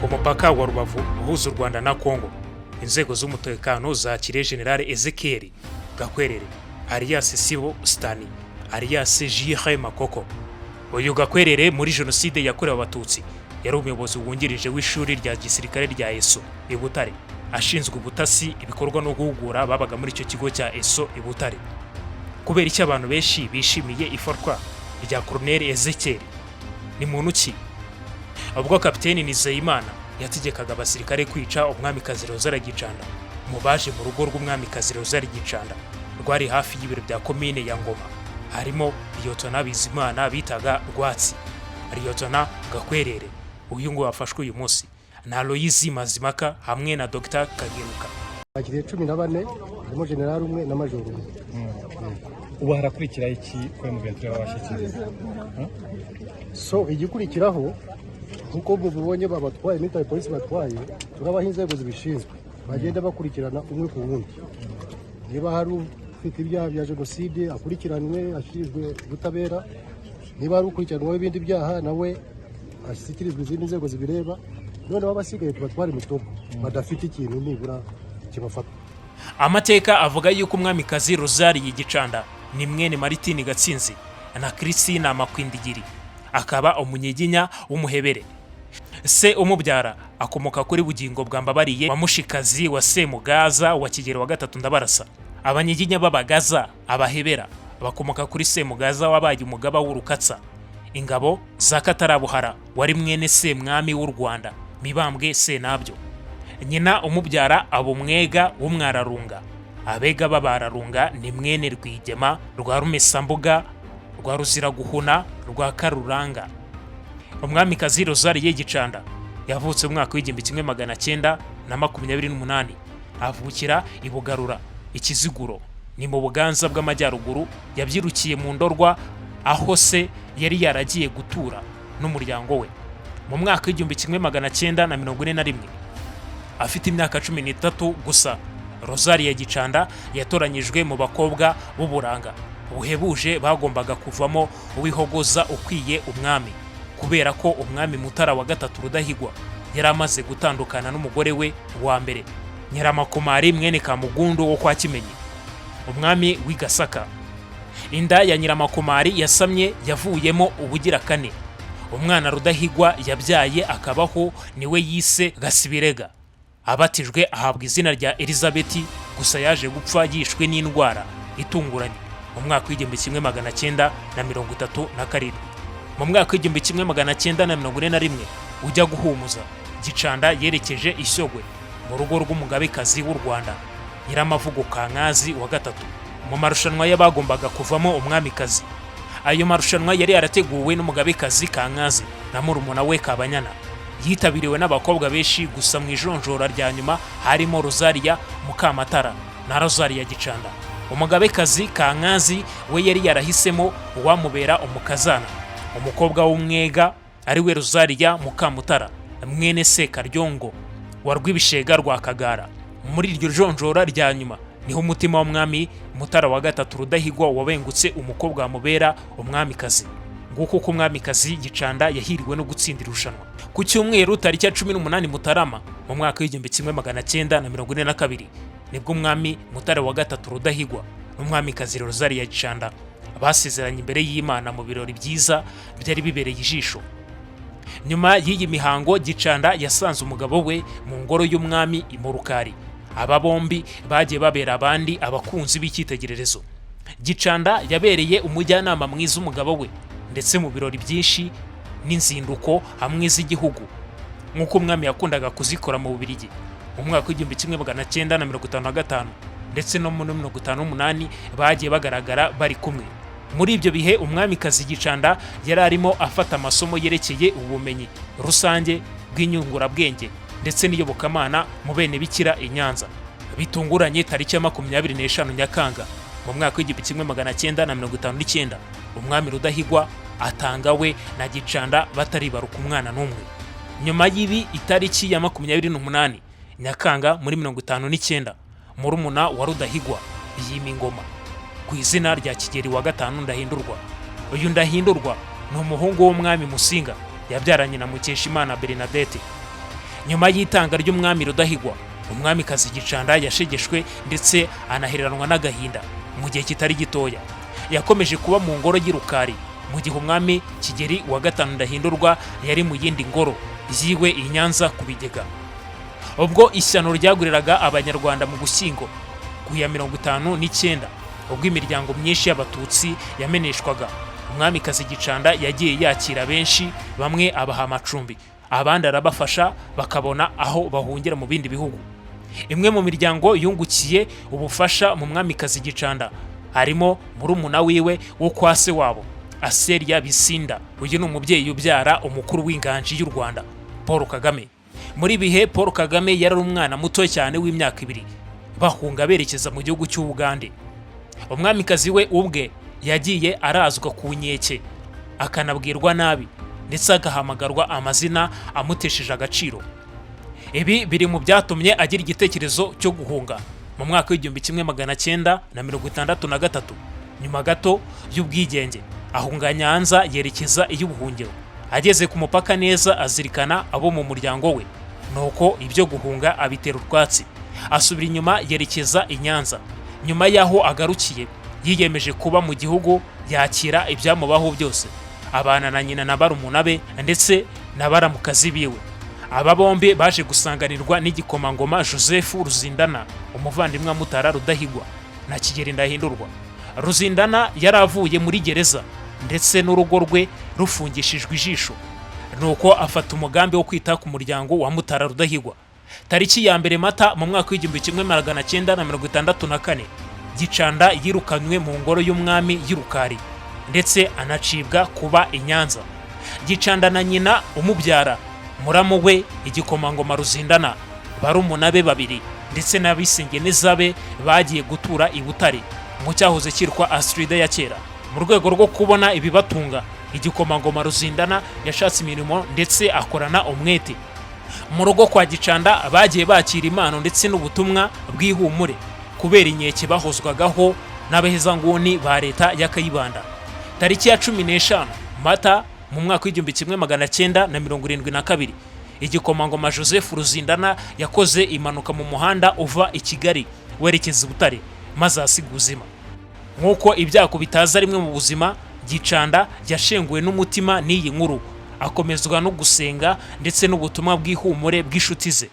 Ku mupaka wa Rubavu uhuza u Rwanda na Kongo, inzego z'umutekano zakiriye General Ezekiel Gakwerere, alias Sibo Stani, alias Jire Makoko. Uyu Gakwerere, muri Jenoside yakorewe Abatutsi yari umuyobozi wungirije w'ishuri rya gisirikare rya ESO i Butare, ashinzwe ubutasi, ibikorwa no guhugura babaga muri icyo kigo cya ESO i Butare. Kubera icyo abantu benshi bishimiye ifatwa rya Colonel Ezekiel? Ni muntu ki? Ubwo Kapiteni Nizeyimana yategekaga abasirikare kwica Umwamikazi Rozari Gicanda, mu baje mu rugo rw'Umwamikazi Rozari Gicanda rwari hafi y'ibiro bya komine ya Ngoma harimo Liyotona Bizimana bitaga Rwatsi, Liyotona Gakwerere uyu ngo wafashwe uyu munsi, na Aloyizi Mazimaka hamwe na Dr Kageruka. Bakiriye 14, harimo generali umwe na majoro umwe. Ubu harakurikiraho iki ko M23 babashyikiriza? So igikurikiraho, nk'uko mubibonye, babatwaye, military police batwaye, turabaha inzego zibishinzwe bagenda bakurikirana umwe ku wundi. Niba hari ufite ibyaha bya jenoside, akurikiranwe, ashyikirizwe ubutabera. Niba hari ukurikiranwaho ibindi byaha, nawe ashyikirizwa izindi nzego zibireba. Noneho abasigaye tubatware imitobo badafite ikintu nibura kibafata. Amateka avuga yuko Umwamikazi Rozari Gicanda ni mwene Maritini Gatsinzi na Christina Makwindigiri, akaba Umunyiginya w'Umuhebere. Se umubyara akomoka kuri Bugingo bwa Mbabariye wa Mushikazi wa Semugaza wa Kigero wa gatatu Ndabarasa. Abanyiginya b'Abagaza, Abahebera, bakomoka kuri Semugaza wabaye umugaba w'Urukatsa, ingabo za Katarabuhara, wari mwene Semwami w'u Rwanda Mibambwe Senabyo. Nyina umubyara aba Umwega w'Umwararunga. Abega b'Abararunga ni mwene Rwigema rwa Rumesambuga rwa Ruziraguhuna rwa Karuranga. Umwamikazi Rozari Gicanda yavutse mu mwaka w'1928, avukira i Bugarura, Ikiziguro, ni mu Buganza bw'Amajyaruguru. Yabyirukiye mu Ndorwa, aho se yari yaragiye gutura n'umuryango we. Mu mwaka w'1941, afite imyaka 13 gusa, Rosaria Gicanda yatoranyijwe mu bakobwa b'uburanga buhebuje bagombaga kuvamo uw'ihogoza ukwiye umwami, kubera ko Umwami Mutara wa gatatu Rudahigwa yari amaze gutandukana n'umugore we wa mbere, Nyiramakomari mwene Kamugundu wo kwa Kimenyi, umwami w'i Gasaka. Inda ya Nyiramakomari yasamye yavuyemo ubugira kane. Umwana Rudahigwa yabyaye akabaho niwe yise Gasibirega. Abatijwe ahabwa izina rya Elizabeti, gusa yaje gupfa yishwe n'indwara itunguranye mu mwaka w'1937. Mu mwaka w'1941 ujya guhumuza, Gicanda yerekeje i Shyogwe mu rugo rw'Umugabekazi w'u Rwanda Nyiramavugo Kankazi wa gatatu, mu marushanwa y'abagombaga kuvamo umwamikazi. Ayo marushanwa yari yarateguwe n'Umugabekazi Kankazi na murumuna we Kabanyana. Yitabiriwe n'abakobwa benshi, gusa mu ijonjora rya nyuma harimo Rosaria Mukamatara na Rosaria Gicanda. Umugabekazi Kankazi we yari yarahisemo uwamubera umukazana, umukobwa w'Umwega, ari we Rosaria Mukamutara mwene Sekaryongo wa Rwibishega rwa Kagara. Muri iryo jonjora rya nyuma niho umutima w'Umwami Mutara wa gatatu Rudahigwa wabengutse umukobwa wamubera umwamikazi. Nguko uko Umwamikazi Gicanda yahiriwe no gutsinda irushanwa. Ku cyumweru tariki ya 18 Mutarama mu mwaka w'1942, nibwo Umwami Mutara wa gatatu Rudahigwa n'Umwamikazi Rosaria Gicanda basezeranye imbere y'Imana mu birori byiza byari bibereye ijisho. Nyuma y'iyi mihango, Gicanda yasanze umugabo we mu ngoro y'umwami mu Rukari. Aba bombi bagiye babera abandi abakunzi b'icyitegererezo. Gicanda yabereye umujyanama mwiza umugabo we, ndetse mu birori byinshi n'inzinduko hamwe z'igihugu, nk'uko umwami yakundaga kuzikora mu Bubiligi mu mwaka w'1955 ndetse no muri 58, bagiye bagaragara bari kumwe. Muri ibyo bihe Umwamikazi Gicanda yari arimo afata amasomo yerekeye ubumenyi rusange bw'inyungurabwenge ndetse n'iyobokamana mu bene bikira i Nyanza. Bitunguranye, tariki ya 25 Nyakanga mu mwaka w'1959, Umwami Rudahigwa atanga we na Gicanda bataribaruka umwana n'umwe. Nyuma y'ibi, itariki ya 28 Nyakanga muri 59, murumuna wa Rudahigwa yima ingoma ku izina rya Kigeli wa gatanu Ndahindurwa. Uyu Ndahindurwa ni umuhungu w'Umwami Musinga yabyaranye na Mukeshimana Bernadette. Nyuma y'itanga ry'umwami Rudahigwa, umwamikazi Gicanda yashegeshwe ndetse anahereranwa n'agahinda mu gihe kitari gitoya. Yakomeje kuba mu ngoro y'Irukari mu gihe umwami Kigeli wa gatanu Ndahindurwa yari mu yindi ngoro yiwe i Nyanza ku Bigega. Ubwo ishyano ryaguriraga Abanyarwanda mu Gushyingo ku ya 59, ubwo imiryango myinshi y'Abatutsi yameneshwaga, umwamikazi Gicanda yagiye yakira benshi, bamwe abaha amacumbi, abandi arabafasha bakabona aho bahungira mu bindi bihugu. Imwe mu miryango yungukiye ubufasha mu mwamikazi Gicanda harimo murumuna wiwe wo kwa se wabo, Aseria Bisinda. Uyu ni umubyeyi ubyara umukuru w'inganji y'u Rwanda, Paul Kagame. Muri bihe Paul Kagame yari umwana muto cyane w'imyaka 2 bahunga berekeza mu gihugu cy'Ubugande. Umwamikazi we ubwe yagiye arazwa ku nkeke, akanabwirwa nabi, ndetse agahamagarwa amazina amutesheje agaciro. Ibi biri mu byatumye agira igitekerezo cyo guhunga mu mwaka w'1963, nyuma gato y'ubwigenge. Ahunga Nyanza yerekeza iy'ubuhungiro. Ageze ku mupaka neza azirikana abo mu muryango we, nuko ibyo guhunga abitera utwatsi, asubira inyuma yerekeza i Nyanza. Nyuma y'aho agarukiye, yiyemeje kuba mu gihugu, yakira ibyamubaho byose, abana na nyina na barumuna be ndetse na baramukazi biwe. Aba bombi baje gusanganirwa n'igikomangoma Joseph Ruzindana, umuvandimwe wa Mutara Rudahigwa na Kigeli Ndahindurwa. Ruzindana yari avuye muri gereza ndetse n'urugo rwe rufungishijwe ijisho, nuko afata umugambi wo kwita ku muryango wa Mutara Rudahigwa. Tariki ya 1 Mata mu mwaka w'1964, Gicanda yirukanywe mu ngoro y'umwami y'Irukari ndetse anacibwa kuba i Nyanza. Gicanda na nyina umubyara, muramu we igikomangoma Ruzindana, barumuna be babiri ndetse n'abisengeneza be bagiye gutura i Butare mu cyahoze cyitwa Astrida ya kera, mu rwego rwo kubona ibibatunga. Igikomangoma Ruzindana yashatse imirimo ndetse akorana umwete. Mu rugo kwa Gicanda bagiye bakira impano ndetse n'ubutumwa bw'ihumure kubera inkeke bahozwagaho n'abahezanguni ba leta ya Kayibanda. Tariki ya 15 Mata mu mwaka w'1972, igikomangoma Joseph Ruzindana yakoze impanuka mu muhanda uva i Kigali werekeza i Butare, maze ahasiga ubuzima. Nk'uko ibyago bitaza rimwe mu buzima, Gicanda yashenguwe n'umutima n'iyi nkuru, akomezwa no gusenga ndetse n'ubutumwa bw'ihumure bw'inshuti ze.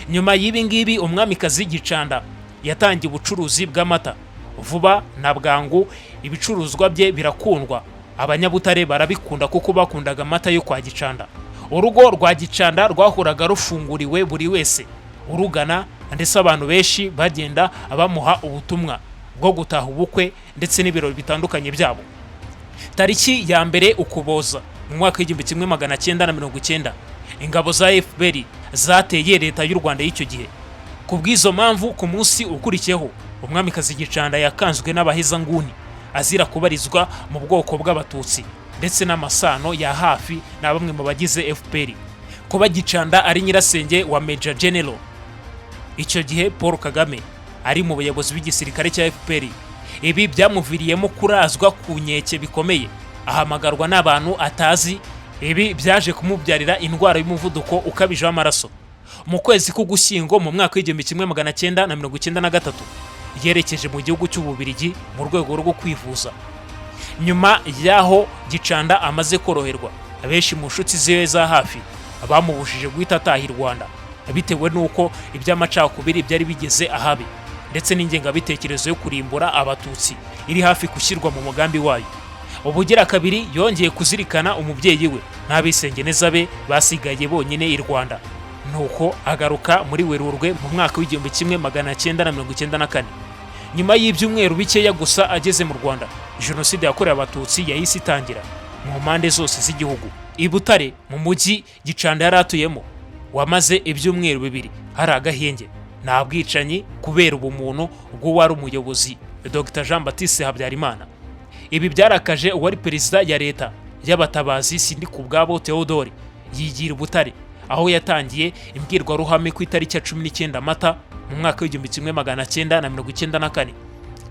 Nyuma y'ibi ngibi, umwamikazi Gicanda yatangiye ubucuruzi bw'amata. Vuba na bwangu ibicuruzwa bye birakundwa, Abanyabutare barabikunda kuko bakundaga amata yo kwa Gicanda. Urugo rwa Gicanda rwahoraga rufunguriwe buri wese urugana, ndetse abantu benshi bagenda bamuha ubutumwa bwo gutaha ubukwe ndetse n'ibirori bitandukanye byabo. Tariki ya 1 Ukuboza mu mwaka w'1990, ingabo za FPR zateye leta y'u Rwanda y'icyo gihe. Ku bw'izo mpamvu, ku munsi ukurikiyeho umwamikazi Gicanda yakanzwe n'abahezanguni azira kubarizwa mu bwoko bw'Abatutsi ndetse n'amasano ya hafi na bamwe mu bagize FPR. Kuba Gicanda ari nyirasenge wa Major General icyo gihe Paul Kagame ari mu buyobozi bw'igisirikare cya FPR, ibi byamuviriyemo kurazwa ku nkeke bikomeye, ahamagarwa n'abantu atazi. Ibi byaje kumubyarira indwara y'umuvuduko ukabije w'amaraso. Mu kwezi k'Ugushyingo mu mwaka w'1993, yerekeje mu gihugu cy'Ububirigi mu rwego rwo kwivuza. Nyuma y'aho Gicanda amaze koroherwa, abenshi mu nshuti ziwe za hafi bamubujije guhita ataha i Rwanda bitewe n'uko iby'amacakubiri byari bigeze ahabi ndetse n'ingengabitekerezo yo kurimbura Abatutsi iri hafi gushyirwa mu mugambi wayo. Ubugira kabiri yongeye kuzirikana umubyeyi we n'abisengeneza be basigaye bonyine i Rwanda, nuko agaruka muri Werurwe mu mwaka w'1994. Nyuma y'ibyumweru bikeya gusa ageze mu Rwanda, Jenoside yakorewe Abatutsi yahise itangira mu mpande zose z'igihugu. I Butare, mu mujyi Gicanda yari atuyemo, wamaze ibyumweru 2 hari agahenge, nta bwicanyi, kubera ubumuntu bw'uwari umuyobozi, Dr Jean Baptiste Habyarimana. Ibi byarakaje uwari perezida ya leta y'Abatabazi, Sindikubwabo Theodore. Yigira i Butare aho yatangiye imbwirwaruhame ku itariki ya 19 Mata mu mwaka w'1994,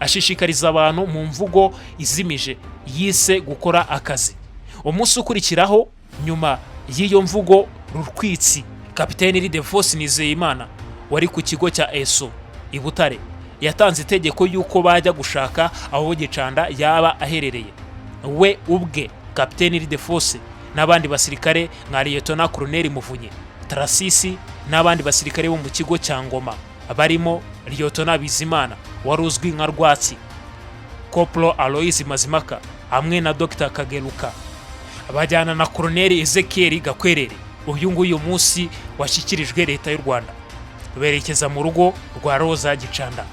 ashishikariza abantu mu mvugo izimije yise gukora akazi. Umunsi ukurikiraho nyuma y'iyo mvugo rutwitsi Kapiteni Ildephonse Nizeyimana wari ku kigo cya ESO i Butare yatanze itegeko y'uko bajya gushaka aho Gicanda yaba aherereye. We ubwe, Kapiteni Ildephonse, n'abandi basirikare nka Liyetona Koloneli Muvunyi Tarasisi n'abandi basirikare bo mu kigo cya Ngoma barimo Liyetona Bizimana wari uzwi nka Rwatsi, Kopro Aloys Mazimaka hamwe na Dr Kageruka, bajyana na Koloneli Ezekiel Gakwerere, uyu nguyu munsi washyikirijwe Leta y'u Rwanda, berekeza mu rugo rwa Roza Gicanda,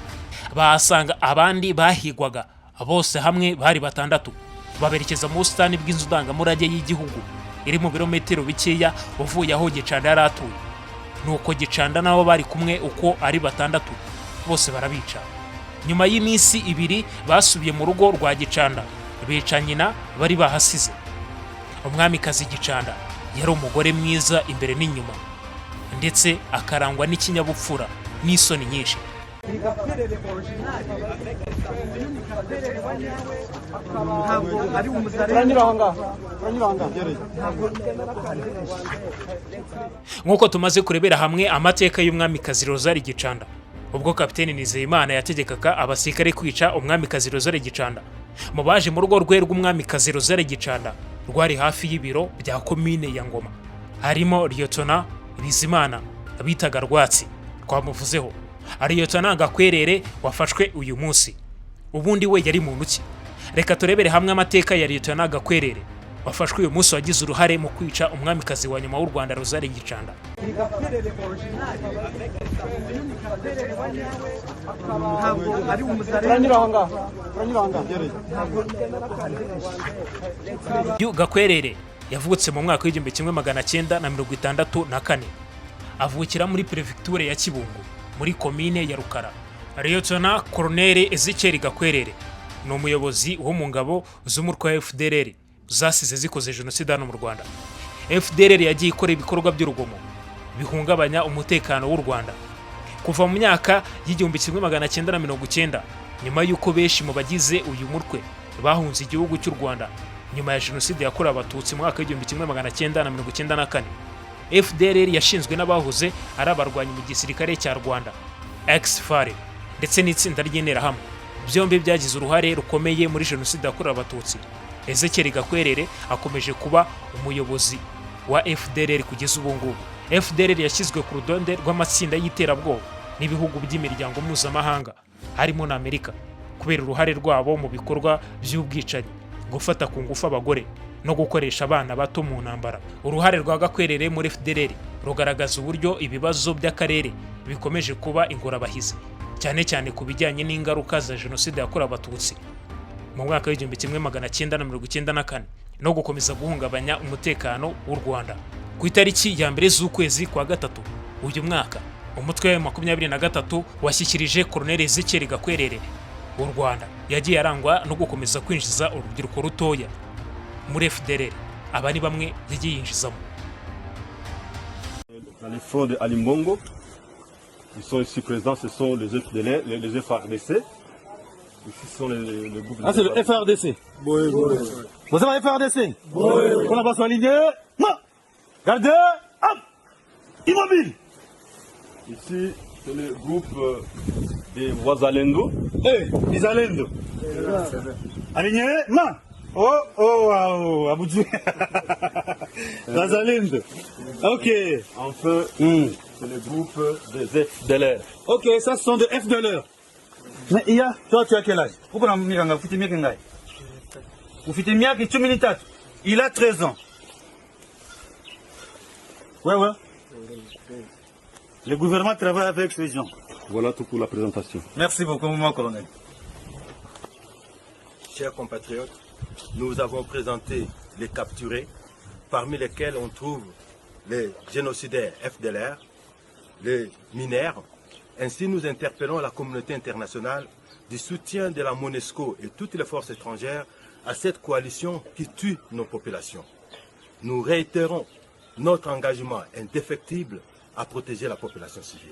bahasanga abandi bahigwaga, bose hamwe bari batandatu. Baberekeza mu busitani bw'inzu ndangamurage y'igihugu iri mu birometero bikeya uvuye aho Gicanda yari atuye. Nuko Gicanda nabo bari kumwe uko ari batandatu bose barabica. Nyuma y'iminsi 2 basubiye mu rugo rwa Gicanda, bica nyina bari bahasize. Umwamikazi Gicanda yari umugore mwiza imbere n'inyuma, ndetse akarangwa n'ikinyabupfura n'isoni nyinshi. Ntabwo ari umuzare. Turanyura aho ngaho, turanyura aho ngaho. Nk'uko tumaze kurebera hamwe amateka y'umwamikazi Rosalie Gicanda, ubwo Kapiteni Nizeyimana yategekaga abasirikare kwica umwamikazi Rosalie Gicanda, mu baje mu rugo rwe rw'umwamikazi Rosalie Gicanda rwari hafi y'ibiro bya komine ya Ngoma harimo Liyotona Bizimana bitaga Rwatsi twamuvuzeho, Liyotona Gakwerere wafashwe uyu munsi. Ubundi we yari muntu ki? Reka turebere hamwe amateka ya Liyotona Gakwerere wafashwe uyu munsi, wagize uruhare mu kwica umwamikazi wa nyuma w'u Rwanda Rosalie Gicanda. Ntabwo ari umuzare. Turanyura aho ngaho, turanyura aho ngaho. Uyu Gakwerere yavutse mu mwaka w'1964, avukira muri perefegitura ya Kibungo muri komine ya Rukara. Liyetona Koloneli Ezekiel Gakwerere ni umuyobozi wo mu ngabo z'umutwe wa FDLR zasize zikoze jenoside hano mu Rwanda. FDLR yagiye ikora ibikorwa by'urugomo bihungabanya umutekano w'u Rwanda kuva mu myaka y'1990, nyuma y'uko benshi mu bagize uyu mutwe bahunze igihugu cy'u Rwanda nyuma ya jenoside yakorewe Abatutsi mu mwaka w'1994. FDLR yashinzwe n'abahoze ari abarwanyi mu gisirikare cya Rwanda ex-FAR ndetse n'itsinda ry'Interahamwe, byombi byagize uruhare rukomeye muri jenoside yakorewe Abatutsi. Ezekiel Gakwerere akomeje kuba umuyobozi wa FDLR kugeza ubu ngubu. FDLR yashyizwe ku rutonde rw'amatsinda y'iterabwoba n'ibihugu by'imiryango mpuzamahanga harimo na Amerika kubera uruhare rwabo mu bikorwa by'ubwicanyi, gufata ku ngufu abagore no gukoresha abana bato mu ntambara. Uruhare rwa Gakwerere muri FDLR rugaragaza uburyo ibibazo by'akarere bikomeje kuba ingorabahizi, cyane cyane ku bijyanye n'ingaruka za jenoside yakorewe Abatutsi mu mwaka w'1994 no gukomeza guhungabanya umutekano w'u Rwanda. Ku itariki ya 1 z'ukwezi kwa gatatu uyu mwaka, umutwe wa 23 washyikirije Colonel Ezekiel Gakwerere w'u Rwanda. Yagiye arangwa no gukomeza kwinjiza urubyiruko rutoya muri FDLR. Aba ni bamwe yagiye yinjizamo. Dans les fronts de Alimbongo, ils sont ici présents, ce sont les FDLR, les FARDC. Ici ce sont les groupes. Ah, c'est le FARDC. Oui, oui. Vous avez FARDC? Oui. On avance en ligne. Gardez. Hop. Immobile. Ici, c'est le groupe des Wazalendo. Eh, Wazalendo. Aligné. Non. Oh, oh, wow, Aboudou. Wazalendo. Ok. Enfin, c'est le groupe des FDLR. Ok, ça ce sont des FDLR. Mais il y a, toi tu as quel âge? Pourquoi ufite imyaka 13? Il a 13 ans. Ouais. Le gouvernement travaille avec ces gens. Voilà tout pour la présentation. Merci beaucoup, mon colonel. Chers compatriotes, nous avons présenté les capturés, parmi lesquels on trouve les génocidaires FDLR, les mineurs. Ainsi, nous interpellons la communauté internationale du soutien de la MONUSCO et toutes les forces étrangères à cette coalition qui tue nos populations. Nous réitérons notre engagement indéfectible à protéger la population civile.